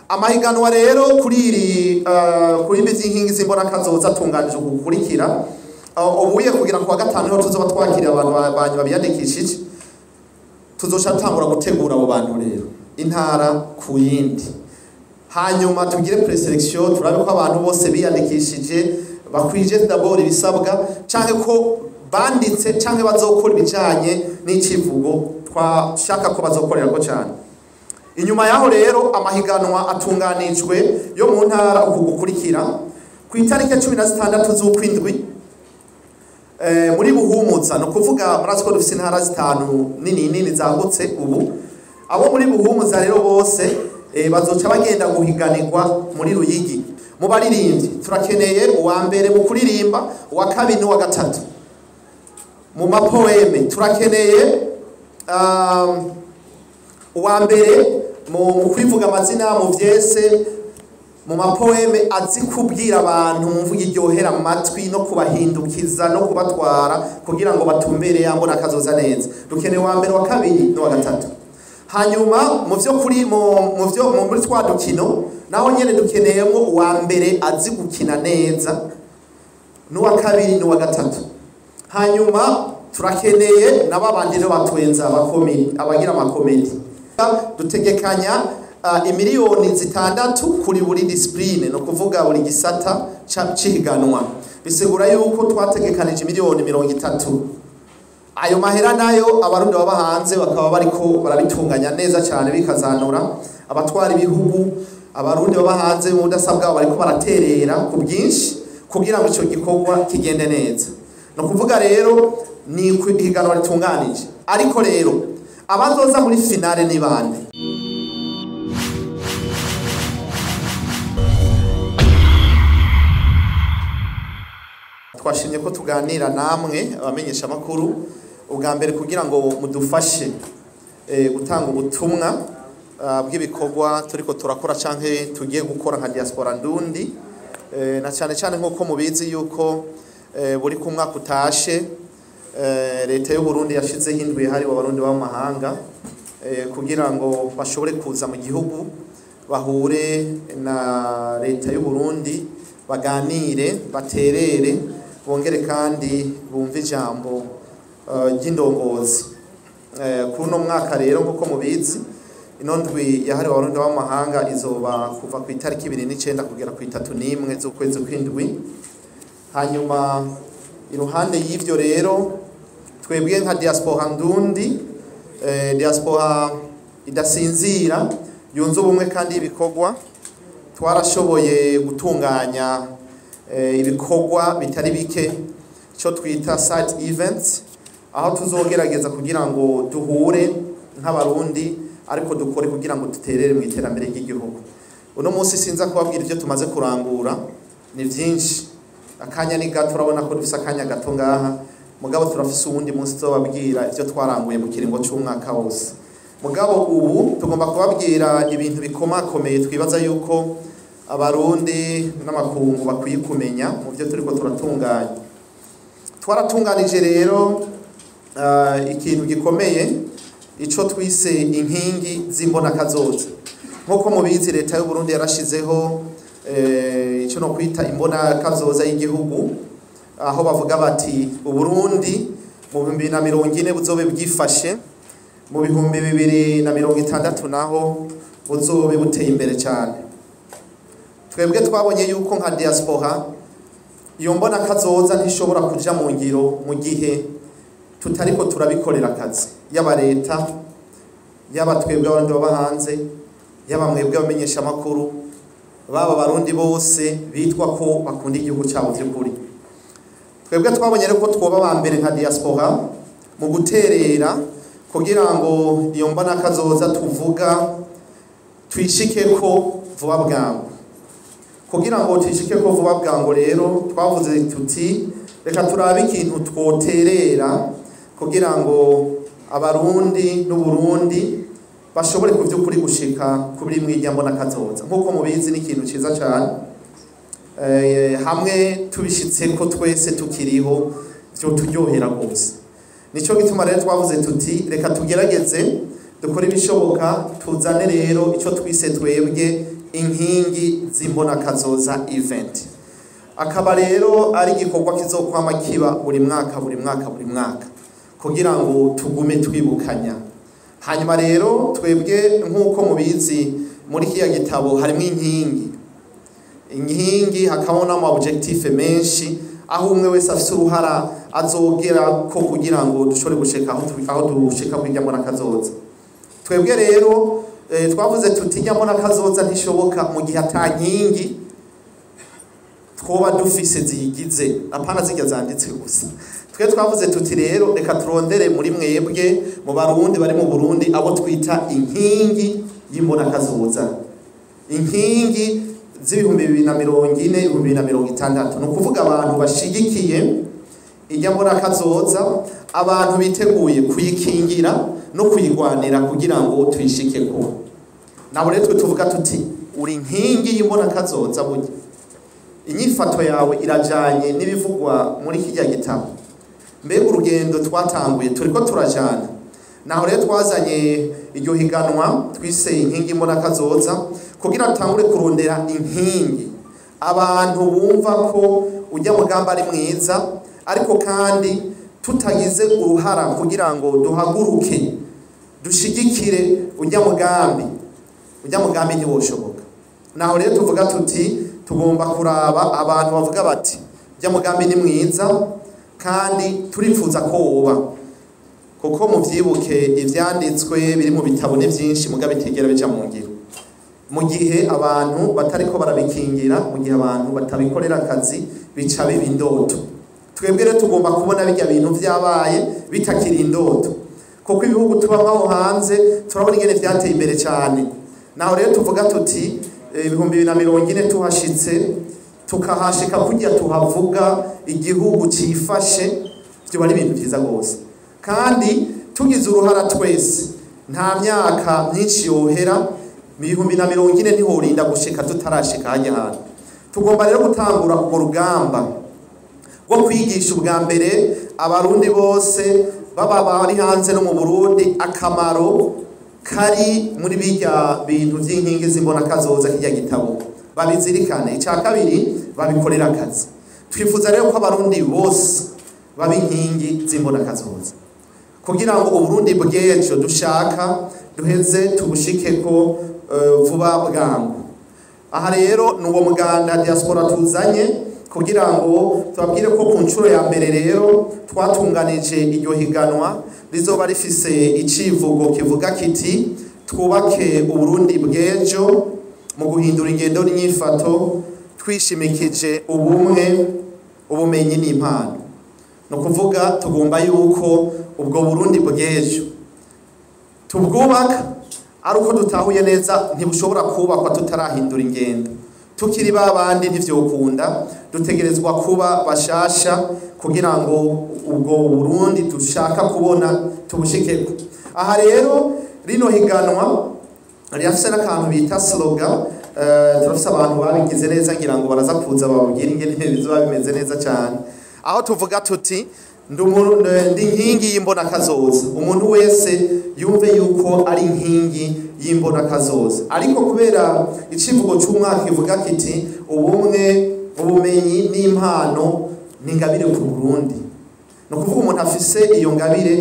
Amahiganwa rero kuri iri kuri imbi z'inkingi z'imbonakazoza atunganije gukurikira ubuye kugira kuwa gatanu niho tuzoba twakira abantu banyu babiyandikishije. Tuzoca tangura gutegura abo bantu rero intara ku yindi, hanyuma tugire preselection turabe ko abantu bose biyandikishije bakwije d'abord ibisabwa canke ko banditse canke bazokora ibijanye n'icivugo twashaka ko bazokorera ko cyane. Inyuma yaho rero amahiganwa atunganijwe yo mu ntara uku gukurikira ku itariki 16 z'ukwindwi muri Buhumuza, no kuvuga murazi ko dufise intara zitanu nini nini zagutse ubu. Abo muri Buhumuza rero bose bazoca bagenda guhiganirwa muri Ruyigi. Mu baririmbyi turakeneye uwa mbere mu kuririmba, uwa kabiri n'uwa gatatu. Mu mapoeme turakeneye uwa mbere mu kwivuga amazina mu vyese, mu mapoeme azi kubwira abantu mu mvugo iryohera amatwi no kubahindukiza no kubatwara kugira ngo batumbere ya mbona kazoza neza. Dukeneye uwa mbere, wa kabiri n'uwa gatatu. Hanyuma mu vyo kuri mu vyo muri twa dukino naho nyene dukeneyemo uwa mbere azi gukina neza n'uwa kabiri n'uwa gatatu. Hanyuma turakeneye n'ababandi rero batwenza abakomedi, abagira amakomedi. Dutegekanya imiliyoni 6 kuri buri discipline, no kuvuga buri gisata cihiganwa. Bisigura yuko twategekanije miliyoni 30. Ayo mahera nayo abarundi baba hanze bakaba bariko barabitunganya neza cyane bikazanura abatwara ibihugu. Abarundi baba hanze mu budasabwa bariko baraterera ku bwinshi kugira ngo ico gikorwa kigende neza. No kuvuga rero ni ihiganwa ritunganije, ariko rero abazoza muri finale ni bande? Twashimye ko tuganira namwe abamenyesha makuru ubwa mbere kugira ngo mudufashe gutanga ubutumwa bw'ibikorwa turiko turakora canke tugiye gukora nka diaspora ndundi, na cyane cyane nkuko mubizi yuko buri ku mwaka utashe leta y'u Burundi yashizeho indwi yahariwe abarundi bo mu mahanga kugira ngo bashobore kuza mu gihugu bahure na leta y'u Burundi, baganire, baterere, bongere kandi bumve ijambo ry'indongozi. Kuri uno mwaka rero nkuko mubizi ino ndwi yahariwe abarundi bo mu mahanga izoba kuva ku itariki 29 kugera ku 31 z'ukwezi kw'indwi. Hanyuma iruhande y'ivyo rero twebwe nka diaspora ndundi, diaspora idasinzira yunze ubumwe kandi ibikorwa, twarashoboye gutunganya ibikorwa bitari bike cyo twita site events, aho tuzogerageza kugira ngo duhure nk'abarundi ariko dukore kugira ngo duterere mu iterambere ry'igihugu. Uno munsi sinza kubabwira ivyo tumaze kurangura, ni vyinshi. Akanya ni gato, urabona ko dufise akanya gato ngaha, mugabo turafise uwundi munsi tuzobabwira ivyo twaranguye mu kiringo c'umwaka wose. Mugabo ubu tugomba kubabwira ibintu bikomakomeye twibaza yuko abarundi n'amakungu bakwiye kumenya mu byo turiko turatunganya. Twaratunganije rero ikintu gikomeye ico twise inkingi z'imbonakazoza. Nkuko mubizi leta y'u Burundi yarashizeho ico no kwita imbonakazoza y'igihugu, aho bavuga bati Uburundi mu 2040 buzobe bwifashe, mu 2060 naho buzobe buteye imbere cyane. Twebwe twabonye yuko nka diaspora iyo mbonakazoza ntishobora kuja mu ngiro mu gihe tutariko turabikorera akazi, yaba leta, yaba twebwe abarundi baba hanze, yaba mwebwe abamenyesha makuru, baba barundi bose bitwa ko bakunda igihugu cyabo by'ukuri. Twebwe twabonye rero ko twoba ba mbere nka diaspora mu guterera kugira ngo iyo mbonakazoza tuvuga twishike ko vuba bwangu. Kugira ngo twishike ko vuba bwangu rero twavuze tuti reka turabe ikintu twoterera kugira ngo abarundi n'Uburundi bashobore kuvyukuri gushika kuri mwirya mbonakazoza. Nkuko mubizi ni ikintu ciza cyane, hamwe tubishitse ko twese tukiriho byo turyohera gose. Nico gituma rero twavuze tuti reka tugerageze dukore ibishoboka tuzane rero ico twise twebwe Inkingi z'Imbonakazoza Event. Akaba rero ari igikorwa kizokwama kiba buri mwaka, buri mwaka, buri mwaka, kugira ngo tugume twibukanya. Hanyuma rero twebwe, nk'uko mubizi, muri kiya gitabo harimo inkingi, hakabamo n'ama objectif menshi, aho umwe wese afise uruhara azogera ko kugira ngo dushobore gushika aho dushika kwirya mbonakazoza. Twebwe rero twavuze tuti irya mbonakazoza ntishoboka mu gihe ata nkingi twoba dufise ziyigize, apana zirya zanditse gusa. Twe twavuze tuti rero reka turondere muri mwebwe, mu Barundi bari mu Burundi, abo twita inkingi y'imbonakazoza, inkingi z'ibihumbi 2040, 2060. Ni ukuvuga abantu bashigikiye irya mbonakazoza, abantu biteguye kuyikingira no kuyigwanira kugira ngo tuyishikeko. Nabo rero twe tuvuga tuti uri inkingi y'imbonakazoza. Burya inyifato yawe irajanye n'ibivugwa muri kirya gitabo? Mbega urugendo twatanguye turiko turajana? Naho rero twazanye iryo higanwa twise Inkingi Mbonakazoza, kugira tutangure kurondera inkingi, abantu bumva ko ujya mugamba ari mwiza, ariko kandi tutagize uruhara kugira ngo duhaguruke dushigikire ujya mugambi, ujya mugambi ntiwoshoboka. Naho rero tuvuga tuti tugomba kuraba abantu bavuga bati ujya mugambi ni mwiza kandi turifuza ko woba, kuko muvyibuke ivyanditswe biri mu bitabo ni vyinshi, muga bitigera bija mu ngiro mu gihe abantu batariko barabikingira, mu gihe abantu batabikorera akazi, bica biba indoto. Twebwe rero tugomba kubona bijya bintu vyabaye bitakiri indoto, kuko ibihugu tubamo aho hanze turabona ingene vyateye imbere cyane. Naho rero tuvuga tuti 2040 tuhashitse, tukahashika kurya tuhavuga, igihugu cifashe, byo ari ibintu vyiza gose. Kandi tugize uruhara twese, nta myaka myinshi yohera, 2040 ntihorinda gushika tutarashika hajya hantu. Tugomba rero gutangura urwo rugamba rwo kwigisha ubwa mbere Abarundi bose, baba bari hanze no mu Burundi, akamaro kari muri bijya bintu by'inkingi z'imbonakazoza, kijya gitabo, babizirikane. Icya kabiri, babikorera akazi. Twifuza rero ko Abarundi bose baba inkingi z'imbonakazoza, kugira ngo Uburundi bw'ejo dushaka duheze tubushike ko vuba bwangu. Aha rero ni uwo muganda diaspora tuzanye kugira ngo tubabwire ko ku nshuro ya mbere rero twatunganije iryo higanwa rizoba rifise icivugo kivuga kiti: "Twubake Uburundi bw'ejo mu guhindura ingendo n'inyifato, twishimikije ubumwe, ubumenyi n'impano." Ni ukuvuga tugomba yuko ubwo Burundi bw'ejo tubwubaka ari uko dutahuye neza ntibushobora kubakwa tutarahindura ingendo. Tukiri ba bandi ntivyokunda, dutegerezwa kuba bashasha kugira ngo ubwo Burundi dushaka kubona tubushikeko. Aha rero rino higanwa rirafise n'akantu bita slogan. Turafise abantu babigize neza, ngira ngo baraza kuza bababwira ingene bizoba bimeze neza cyane, aho tuvuga tuti ndi inkingi y'imbonakazoza. Umuntu wese yumve yuko ari inkingi y'imbonakazoza. Ariko kubera icivugo c'umwaka kivuga kiti ubumwe, ubumenyi n'impano ni ingabire ku Burundi, ni ukuvuga umuntu afise iyo ngabire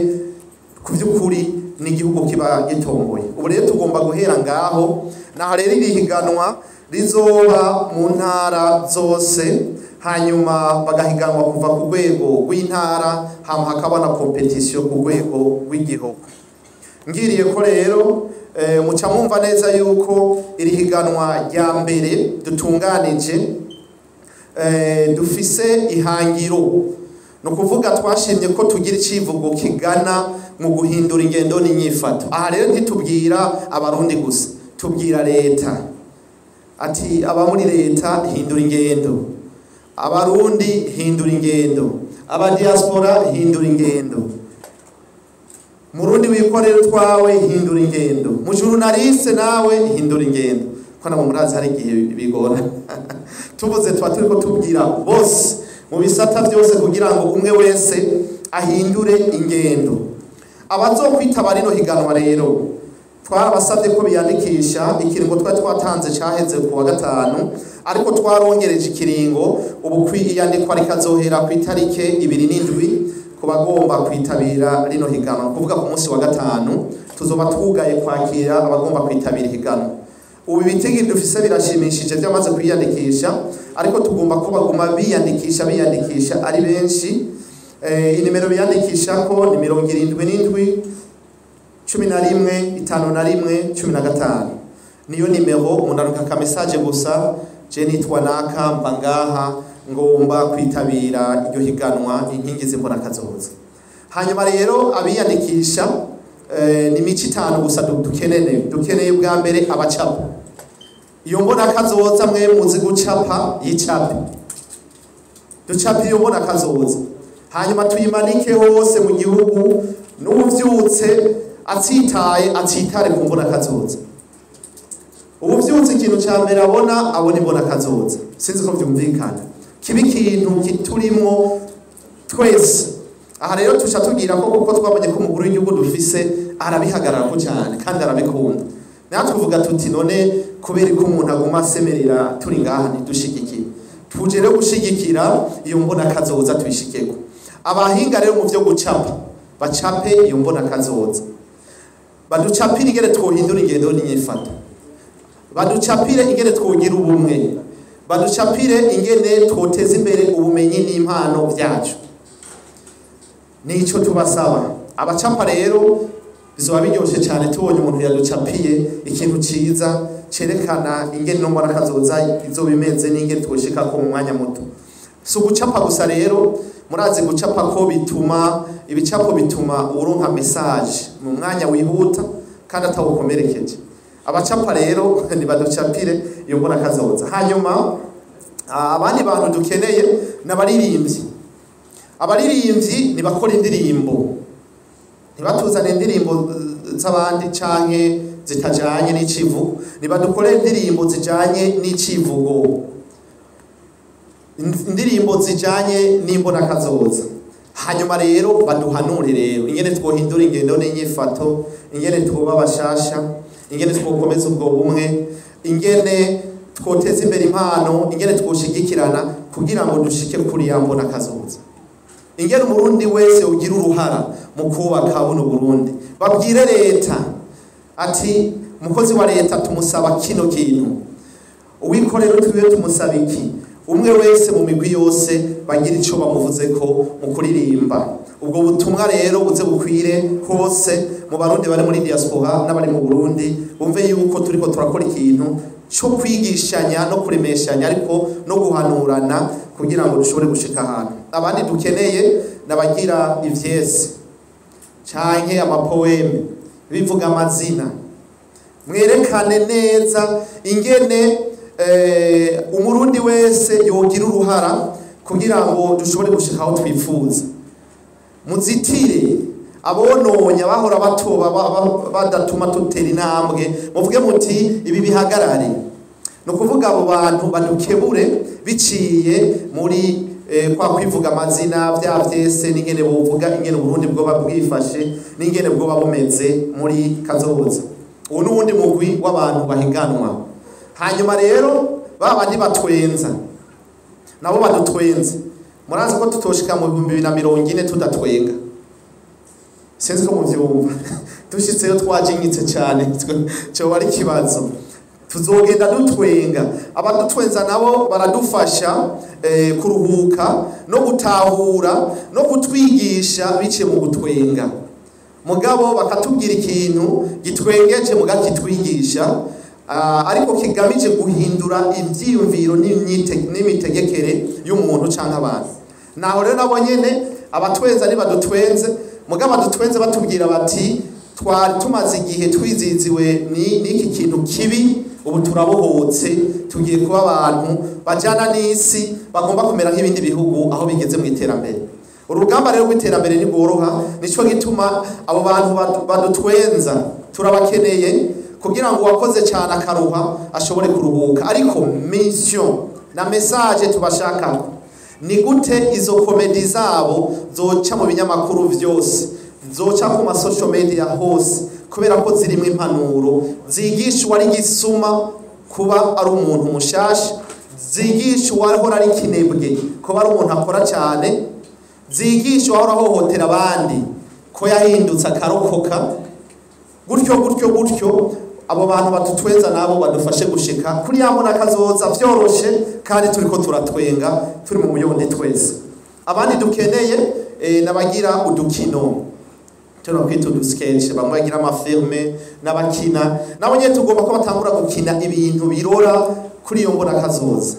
ku by'ukuri n'igihugu kiba gitomboye. Ubu rero tugomba guhera ngaho. Naho rero iri higanwa rizoba mu ntara zose, hanyuma bagahiganwa kuva ku rwego rw'intara, hama hakaba na compétition ku rwego rw'igihugu. Ngiriye ko rero muca mwumva neza yuko iri higanwa rya mbere dutunganije dufise ihangiro. Ni ukuvuga twashimye ko tugira icivugo kigana mu guhindura ingendo n'inyifato. Aha rero ntitubwira Abarundi gusa, tubwira leta ati aba muri leta hindura ingendo, Abarundi hindura ingendo, aba diaspora hindura ingendo, Murundi wikorera utwawe hindura ingendo, mu journaliste nawe hindura ingendo, ko nabo murazi hari igihe bigora. Tuvuze tuba turiko tubwira bose mu bisata byose kugira ngo umwe wese ahindure ingendo. Abazokwitaba rino higanwa rero Twarabasabye ko biyandikisha, ikiringo twari twatanze cyaheze ku wa gatanu, ariko twarongereje ikiringo, ubu kwiyandikwa rikazohera ku itarike 27 ku bagomba kwitabira rino higanwa. Kuvuga ku munsi wa gatanu tuzoba twugaye kwakira abagomba kwitabira higanwa. Ubu ibitigi dufise birashimishije byamaze kwiyandikisha, ariko tugomba ko baguma biyandikisha ari benshi. Inimero biyandikisha ko ni 77 11 51 15, niyo nimero. Mundaruka ka message gusa, je nitwa naka, mba ngaha, ngomba kwitabira iryo higanwa Inkingi z'imbona kazoza. Hanyuma rero abiyandikisha ni mici 5 gusa dukeneye. Ubwa mbere abacapa, iyo mbona kazoza mwe muzi gucapa, yicape, ducape iyo mbona kazoza, hanyuma tuyimanike hose mu gihugu, n'uvyutse atsitaye atsitare ku mbona kazoza. Ubuvyutse ikintu ca mbere abona imbona kazoza. Sinzi ko vyumvikana, kibi kintu kiturimwo twese. Aha rero tuca tubwira ko kuko twabonye ko umukuru w'igihugu dufise arabihagarara ko cyane kandi arabikunda, natwe tuvuga tuti none kubera ko umuntu aguma asemerera turi ngaha ntidushigikire, tuje rero gushigikira iyo mbona kazoza tuyishikeko. Abahinga rero mu vyo gucapa bacape iyo mbona kazoza, baducapire ingene twohindura ingendo n'inyifato, baducapire ingene twogira ubumwe, baducapire ingene twoteza imbere ubumenyi n'impano byacu. Nico tubasaba. Abacapa rero bizoba biryoshe cyane tubonye umuntu yaducapiye ikintu ciza cerekana ingene no mbona kazoza izoba imeze n'ingene twoshika ko mu mwanya muto. Si ugucapa gusa rero, murazi gucapa ko bituma ibicapo bituma uronka message mu mwanya wihuta kandi atawukomerekeje. Abacapa rero nibaducapire iyo mbona kazoza. Hanyuma abandi bantu dukeneye n'abaririmbyi. Abaririmbyi nibakora indirimbo, ntibatuzane indirimbo z'abandi canke zitajanye n'icivugo, nibadukore indirimbo zijanye n'icivugo, indirimbo zijanye n'imbona kazoza. Hanyuma rero baduhanure rero ingene twohindura ingendo n'inyifato, ingene twoba bashasha, ingene twokomeza ubwo bumwe, ingene twoteza imbere impano, ingene twoshigikirana kugira ngo dushike kuri ya mbona kazoza. Ingene umurundi wese ugira uruhara mu kubaka buno Burundi. Babwire leta ati umukozi wa leta tumusaba kino kintu, uwikorera utwiwe tumusaba iki, umwe wese mu migwi yose bagira ico bamuvuze ko mu kuririmba. Ubwo butumwa rero buze bukwire hose mu Barundi bari muri diaspora n'abari mu Burundi, bumve yuko turiko turakora ikintu cyo kwigishanya no kuremeshanya, ariko no guhanurana kugira ngo dushobore gushika ahantu. Abandi dukeneye nabagira ivyese canke amapoeme bivuga amazina, mwerekane neza ingene umurundi wese yogira uruhara kugira ngo dushobore gushika aho twifuza. Muzitire abononye abahora batoba badatuma tutera intambwe, muvuge muti ibi bihagarare. No kuvuga abo bantu badukebure biciye muri kwa kwivuga amazina vya vyese n'ingene bovuga ingene Burundi bwo bwifashe n'ingene bwo babumeze muri kazoza. Uwo n'uwundi mugwi w'abantu bahiganwa. Hanyuma rero babandi batwenza nabo badutwenze. Murazi ko tutoshika mu 2040 tudatwenga. Sinzi ko muvyumva. Dushitseyo twajinyitse cyane, cyo bari kibazo. Tuzogenda dutwenga. Abadutwenza nabo baradufasha kuruhuka no gutahura no kutwigisha bice mu gutwenga. Mugabo bakatubwira ikintu gitwengeje mugakitwigisha, ariko kigamije guhindura ivyiyumviro n'imitegekere y'umuntu canke abantu. Naho rero nabo nyene abatwenza nibadutwenze, mugabo badutwenze batubwira bati twari tumaze igihe twiziziwe n'iki kintu kibi, ubu turabohotse, tugiye kuba abantu bajana n'isi, bagomba kumera nk'ibindi bihugu aho bigeze mu iterambere. Urugamba rero rw'iterambere ntigoroha, nico gituma abo bantu badutwenza turabakeneye kugira ngo uwakoze cyane akaruha ashobore kuruhuka. Ariko mission na message tubashaka ni gute izo komedi zabo zoca mu binyamakuru vyose, zoca ku ma social media hose, Kubera ko zirimo impanuro zigisha uwari gisuma kuba ari umuntu mushasha, zigisha uwahora ari kinebwe kuba ari umuntu akora cyane, zigisha uwahora ahohotera abandi ko yahindutse akarokoka, gutyo gutyo gutyo. Abo bantu batutwenza nabo badufashe gushika kuri ya mbona kazoza vyoroshe, kandi turiko turatwenga turi mu muyonde twese. Abandi dukeneye nabagira udukino tuno kwita udusketch, bamwe bagira amafilme n'abakina nabo nyene tugomba ko batangura gukina ibintu birora kuri iyo mbona kazoza.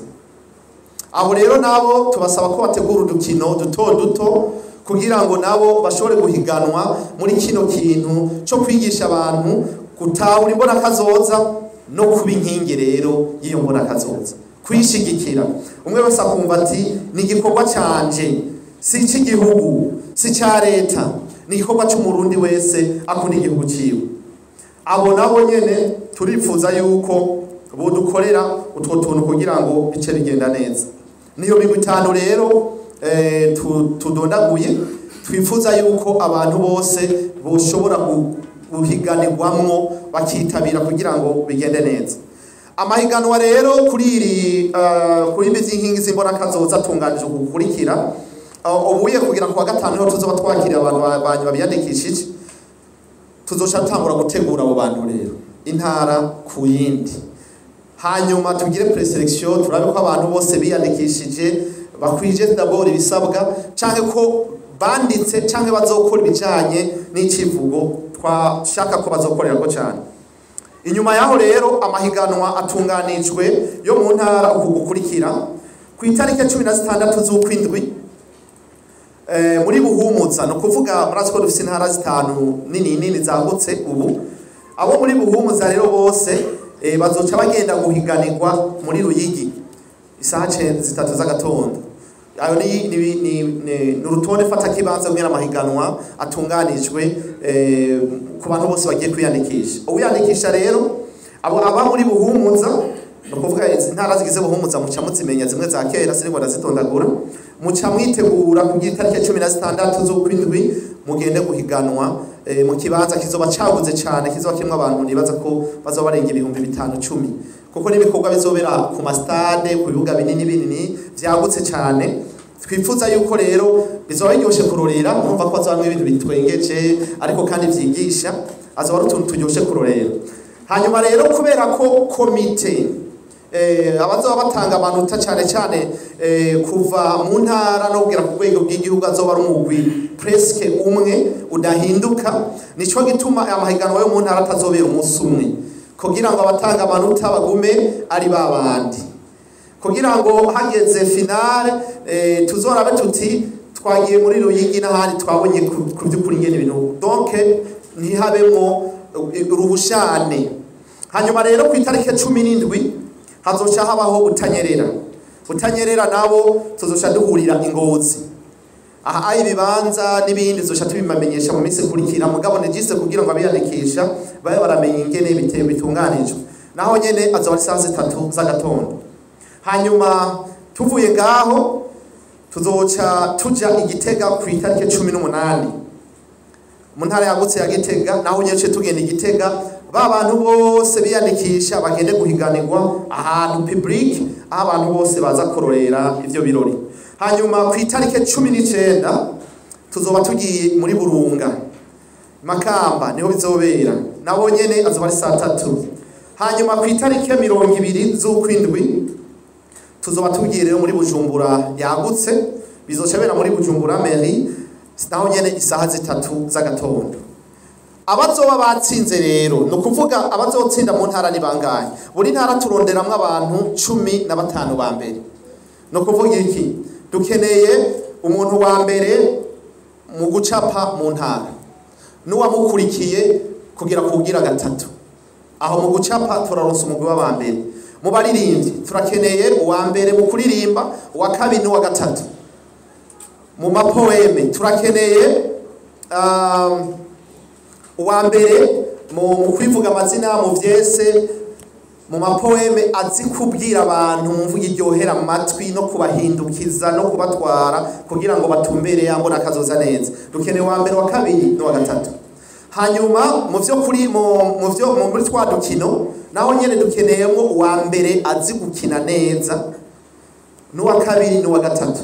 Abo rero nabo tubasaba ko bategura udukino duto duto kugira ngo nabo bashobore guhiganwa muri kino kintu cyo kwigisha abantu gutahura imbona kazoza no kuba inkingi rero y'iyo mbona kazoza, kwishigikira. Umwe wese akumva ati ni igikorwa canje, si icy'igihugu, si icya leta, ni igikorwa cy'umurundi wese akunda igihugu ciwe. Abo nabo nyene turifuza yuko bodukorera utwo tuntu kugira ngo bice bigenda neza. Niyo migwi itanu rero tudondaguye, twifuza yuko abantu bose boshobora guhiganirwamwo bakitabira kugira ngo bigende neza. Amahiganwa rero kuri iri kuri imbi z'inkingi z'imbona kazoza atunganije gukurikira ubuye kugira ku wa gatanu niho tuzoba twakiriye abantu banyu babiyandikishije. Tuzoca dutangura gutegura abo bantu rero intara ku yindi, hanyuma tugire preselection, turabe ko abantu bose biyandikishije bakwije d'abord ibisabwa, canke ko banditse canke bazokora ibijanye n'icivugo twashaka ko bazokorera ko cyane. Inyuma yaho rero amahiganwa atunganijwe yo mu ntara uku gukurikira: ku itariki 16 z'ukwindwi muri Buhumuza, no kuvuga murazi ko dufite intara zitanu nini nini zagutse ubu. Abo muri Buhumuza rero bose bazoca bagenda guhiganirwa muri Ruyigi isaha 3 z'agatondo. Ayo ni urutonde fata kibanza kugira amahiganwa atunganijwe ku bantu bose bagiye kwiyandikisha. Uwiyandikisha rero abo aba muri Buhumuza, no kuvuga intara zigize Buhumuza muca muzimenya zimwe za kera sinigwa ndazitondagura, muca mwitegura kugira itariki 16 z'ukwindwi mugende guhiganwa mu kibanza kizoba caguze cyane, kizoba kirimo abantu nibaza ko bazoba barenga 5010, kuko n'ibikorwa bizobera ku ma stade, ku bibuga binini binini vyagutse cyane. Twifuza yuko rero bizoba biryoshe kurorera, urumva ko hazobamwo ibintu bitwengeje ariko kandi vyigisha, azoba ari utuntu turyoshe kurorera. Hanyuma rero kubera ko komite abazoba batanga amanota cyane cyane kuva mu ntara no kugera ku rwego rw'igihugu azoba ari umugwi presque umwe udahinduka, nico gituma amahiganwa yo mu ntara atazobera umunsi umwe, kugira ngo abatanga amanota bagume ari babandi, kugira ngo hageze finale tuzorabe tuti twagiye muri Ruyigi n'ahandi twabonye ku by'ukuri ingene ibintu, donc ntihabemwo uruhushane. Hanyuma rero ku itariki 17 hazoca habaho Butanyerera. Butanyerera nabo tuzoca duhurira Ingozi. Aha ayi ibibanza n'ibindi tuzoca tubimamenyesha mu minsi ikurikira, mugabo ni juste kugira ngo abiyandikisha babe baramenya ingene bitunganijwe. Naho nyene azoba ari saa 3 z'agatondo. Hanyuma tuvuye ngaho tuzoca tuja Igitega ku itariki 18 mu ntara yagutse ya Gitega. Naho nyene tugenda Igitega, ba bantu bose biyandikisha bagende guhiganirwa ahantu public, aho abantu bose baza kurorera ivyo birori. Hanyuma ku itariki 19 tuzoba tugiye muri Burunga, Makamba niho bizobera, nabo nyene azoba ari saa 3. Hanyuma ku itariki 20 z'ukwindwi tuzoba tugiye rero muri Bujumbura yagutse, bizoca bera muri Bujumbura mairie, naho nyene isaha 3 z'agatondo. Abazoba batsinze rero, no kuvuga abazotsinda mu ntara ni bangahe? Buri ntara turonderamwo abantu 15 ba mbere. No kuvuga iki? Dukeneye umuntu wa mbere mu gucapa mu ntara n'uwamukurikiye kugira kugira gatatu. Aho mu gucapa turaronsa umugwi w'aba mbere. Mu baririmbyi turakeneye uwa mbere mu kuririmba, uwa kabiri n'uwa gatatu. Mu mapoeme turakeneye uwa mbere mu kwivuga amazina mu vyese, mu mapoeme azi kubwira abantu mu mvugo iryohera amatwi no kubahindukiza no kubatwara kugira ngo batumbere ya mbona kazoza neza. Dukeneye uwa mbere, wa kabiri n'uwa gatatu. Hanyuma mu vyo kuri mu vyo muri twa dukino naho nyene dukeneyemo uwa mbere azi gukina neza, n'uwa kabiri, n'uwa gatatu.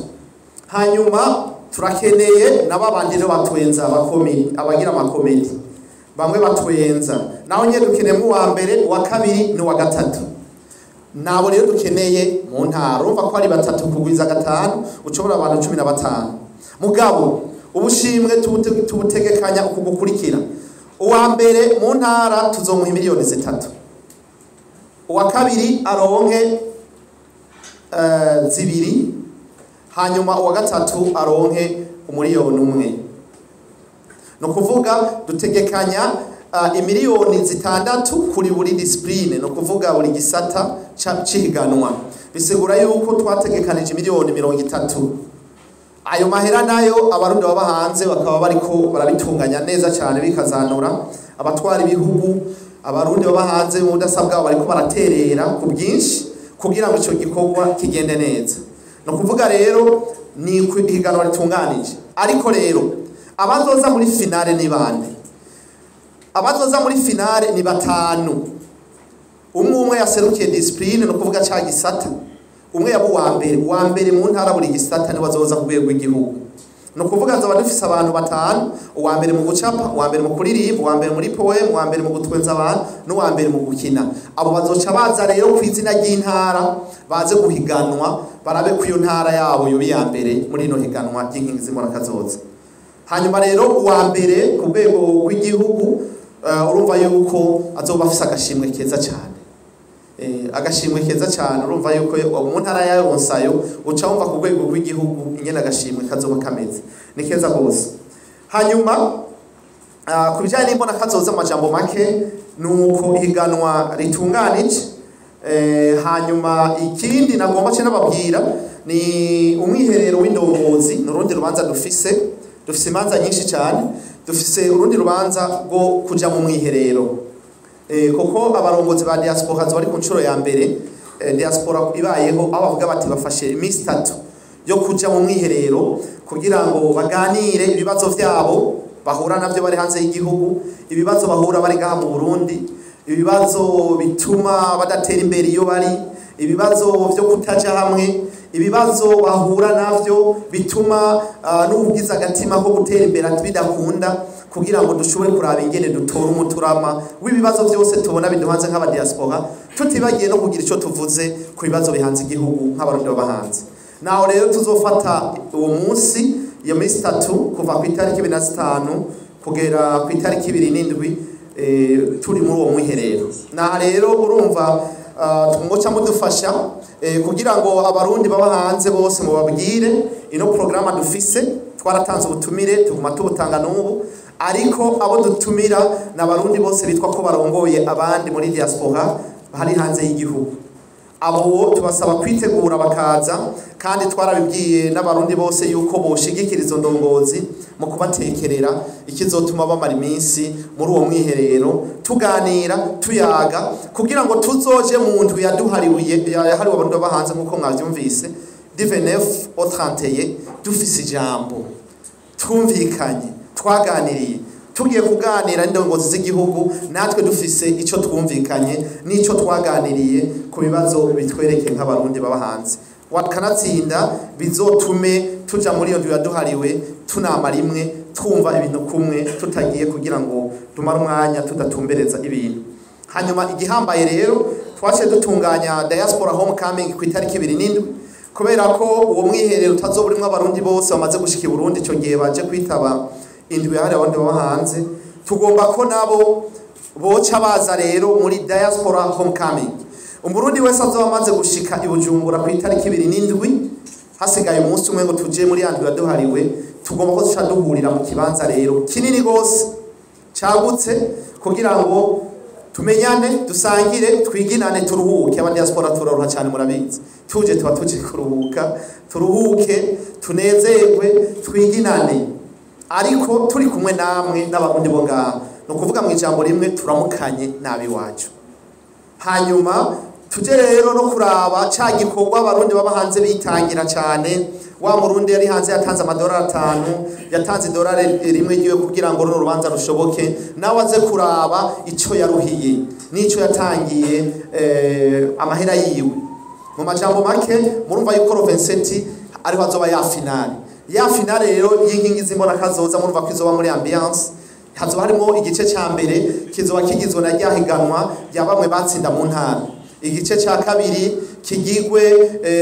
Hanyuma turakeneye n'ababandi rero batwenza, abakomedi, abagira amakomedi bamwe batwenza, naho nyene dukeneyemo uwa mbere, uwa kabiri, n'uwa gatatu. Nabo rero dukeneye mu ntara. Urumva ko ari batatu kugwiza gatanu, ucobora abantu 15. Mugabo ubushimwe tubutegekanya uku gukurikira: uwa mbere mu ntara tuzomuha miliyoni 3, uwa kabiri aronke 2, hanyuma uwa gatatu aronke 1 miliyoni. Ni ukuvuga dutegekanya imiliyoni 6 kuri buri discipline, ni ukuvuga buri gisata c'ihiganwa. Bisigura yuko twategekanije miliyoni 30. Ayo mahera nayo Abarundi baba hanze bakaba bariko barabitunganya neza cyane, bikazanura abatwara ibihugu. Abarundi baba hanze mu budasa bwabo bariko baraterera ku bwinshi kugira ngo ico gikorwa kigende neza. Ni ukuvuga rero ni ihiganwa ritunganije. Ariko rero abazoza muri finale ni bande? Abazoza muri finale ni batanu, umwe umwe yaserukiye discipline, ni ukuvuga ca gisata. Umwe yaba uwa mbere, uwa mbere mu ntara, buri gisata, niwe azoza ku rwego rw'igihugu. Ni ukuvuga nzoba dufise abantu batanu: uwa mbere mu gucapa, uwa mbere mu kuririmba, uwa mbere muri poème, uwa mbere mu gutwenza abantu, n'uwa mbere mu gukina. Abo bazoca baza rero ku izina ry'intara, baze guhiganwa, barabe ko iyo ntara yabo yoba iya mbere muri ino higanwa ry'Inkingi z'Imbonakazoza. Hanyuma rero uwa mbere ku rwego rw'igihugu, urumva yuko azoba afise agashimwe keza cyane, agashimwe keza cyane. Urumva yuko mu ntara ya Ronsayo, uca wumva ku rwego rw'igihugu ingene agashimwe kazoba kameze, ni keza gose. Hanyuma ku bijyanye n'imbonakazoza, amajambo make ni uko ihiganwa ritunganije. Hanyuma ikindi nagomba ce nababwira ni umwiherero w'indongozi. Ni urundi rubanza dufise. Dufise imanza nyinshi cyane. Dufise urundi rubanza rwo kuja mu mwiherero, kuko abarongozi ba diaspora bari ku nshuro ya mbere, diaspora ibayeho, aho bavuga bati bafashe iminsi 3 yo kuja mu mwiherero kugira ngo baganire ibibazo vyabo bahura navyo bari hanze y'igihugu, ibibazo bahura bari ngaha mu Burundi, ibibazo bituma badatera imbere iyo bari, ibibazo vyo kutaja hamwe, ibibazo bahura navyo bituma n'ubwiza agatima ko gutera imbere bidakunda, kugira ngo dushobore kuraba ingene dutora umuturama w'ibibazo byose tubona biduhanze nk'abadiaspora, tutibagiye no kugira ico tuvuze ku bibazo bihanze igihugu nk'Abarundi baba hanze. Naho rero tuzofata uwo munsi, iyo minsi 3, kuva ku itariki 25 kugera ku itariki 27, turi muri uwo mwiherero. Naha rero urumva mwoca mudufasha kugira ngo Abarundi baba hanze bose mubabwire ino programa dufise. Twaratanze ubutumire, tuguma tubutanga n'ubu, ariko abo dutumira ni Abarundi bose bitwa ko barongoye abandi muri diaspora bari hanze y'igihugu. Abo tubasaba kwitegura bakaza, kandi twarabibwiye n'Abarundi bose yuko boshigikira izo ndongozi mu kubatekerera ikizotuma bamara iminsi muri uwo mwiherero, tuganira, tuyaga, kugira ngo tuzoje mu ndwi yaduhariwe, yahariwe Abarundi baba hanze, nk'uko mwavyumvise, du 29 au 31, dufise ijambo, twumvikanye, twaganiriye, tugiye kuganira n'indongozi z'igihugu, natwe dufise ico twumvikanye n'ico twaganiriye ku bibazo bitwereke nk'Abarundi baba hanze. Wakanatsinda bizotume tuja muri iyo ndwi yaduhariwe tunamara imwe, twumva ibintu kumwe, tutagiye kugira ngo tumare umwanya tudatumbereza ibintu. Hanyuma igihambaye rero, twaciye dutunganya diaspora homecoming ku itariki 27, kubera ko uwo mwiherero utazoba urimwo Abarundi bose bamaze gushika i Burundi ico gihe baje kwitaba indwi yahariwe Abarundi baba hanze. Tugomba ko nabo boca baza rero muri diaspora homecoming. Umurundi wese azoba amaze gushika i Bujumbura ku itariki 27, hasigaye umunsi umwe ngo tuje muri ya ndwi yaduhariwe, tugomba ko duca duhurira mu kibanza rero kinini gose cagutse, kugira ngo tumenyane, dusangire, twiginane, turuhuke. Aba diaspora turaruha cyane, murabizi. Tuje tuba tuje kuruhuka, turuhuke, tunezerwe, twiginane, ariko turi kumwe namwe n'Abarundi bo ngaha. Ni ukuvuga mu ijambo rimwe, turamukanye n'abiwacu. Hanyuma Tuje rero no kuraba ca gikorwa abarundi baba hanze bitangira cyane. Wa murundi yari hanze yatanze amadolari 5, yatanze idolari rimwe giwe kugira ngo runo rubanza rushoboke, nawe aze kuraba ico yaruhiye nico yatangiye amahera yiwe. Mu majambo make murumva yuko le 27 ariho azoba ya finale. Ya finale rero y'inkingi z'imbona kazoza, murumva ko izoba muri ambiance. Hazoba harimo igice ca mbere kizoba kigizwe na rya higanwa rya bamwe batsinda mu ntara, igice ca kabiri kigigwe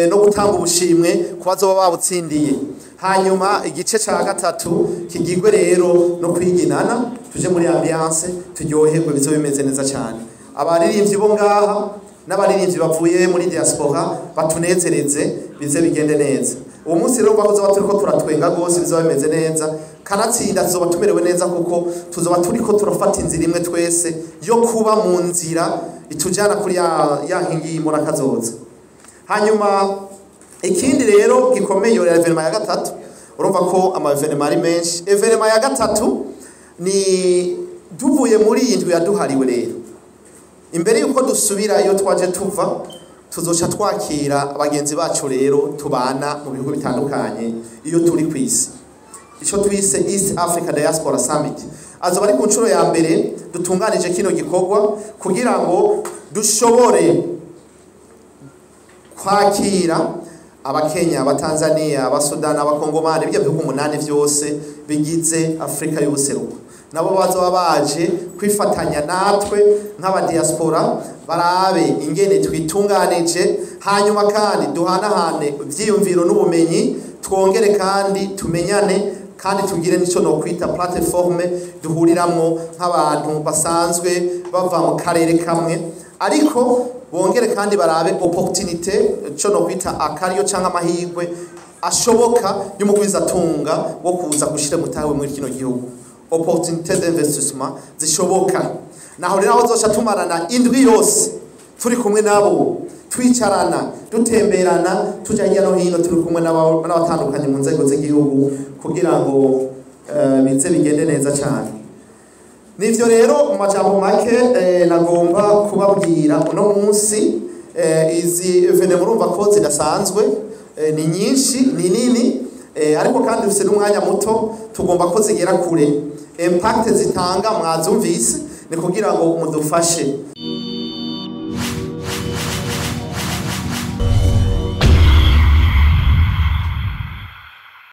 no gutanga ubushimwe ku bazoba babutsindiye, hanyuma igice ca gatatu kigigwe rero no kwiginana, tuje muri ambiance turyoherwe, bizoba bimeze neza cyane. Abaririmbyi bo ngaha n'abaririmbyi bavuye muri diaspora batunezereze, bize bigende neza. Uwo munsi rero bahoze turiko turatwenga gose, bizoba bimeze neza. Kanatsinda tuzoba tumerewe neza kuko tuzoba turiko turafata inzira imwe twese yo kuba mu nzira itujana kuri ya nkingi y'imbona kazoza. Hanyuma ikindi rero gikomeye yo événement ya gatatu, urumva ko ama événement ari menshi. Événement ya gatatu ni duvuye muri iyi ndwi yaduhariwe rero, imbere yuko dusubira iyo twaje tuva, tuzoca twakira abagenzi bacu rero tubana mu bihugu bitandukanye iyo turi ku isi, ico twise East Africa Diaspora Summit. Azoba ari ku nshuro ya mbere dutunganije kino gikorwa kugira ngo dushobore kwakira Abakenya, Abatanzania, Abasudani, Abakongomani, ibyo bihugu 8 vyose bigize Afrika y'ubuseruko. Nabo bazoba baje kwifatanya natwe nk'abadiaspora, barabe ingene twitunganije, hanyuma kandi duhanahane ivyiyumviro n'ubumenyi, twongere kandi tumenyane, kandi tugire nico no kwita plateforme duhuriramwo nk'abantu basanzwe bava mu karere kamwe, ariko bongere kandi barabe opportunité, co no kwita akariyo canke amahirwe ashoboka y'umugwizatunga wo kuza gushira mutawe muri kino gihugu, opportunité d'investissement zishoboka. Naho rero aho zoca tumarana indwi yose turi kumwe nabo, twicarana, dutemberana, tuja hirya no hino, turi kumwe n'abatandukanye mu nzego z'igihugu kugira ngo bize bigende neza cyane. Nivyo rero mu majambo make nagomba kubabwira uno munsi. Izi événements murumva ko zidasanzwe, ni nyinshi, ni nini, ariko kandi dufise n'umwanya muto, tugomba ko zigera kure. Impact zitanga mwazumvise, ni kugira ngo mudufashe.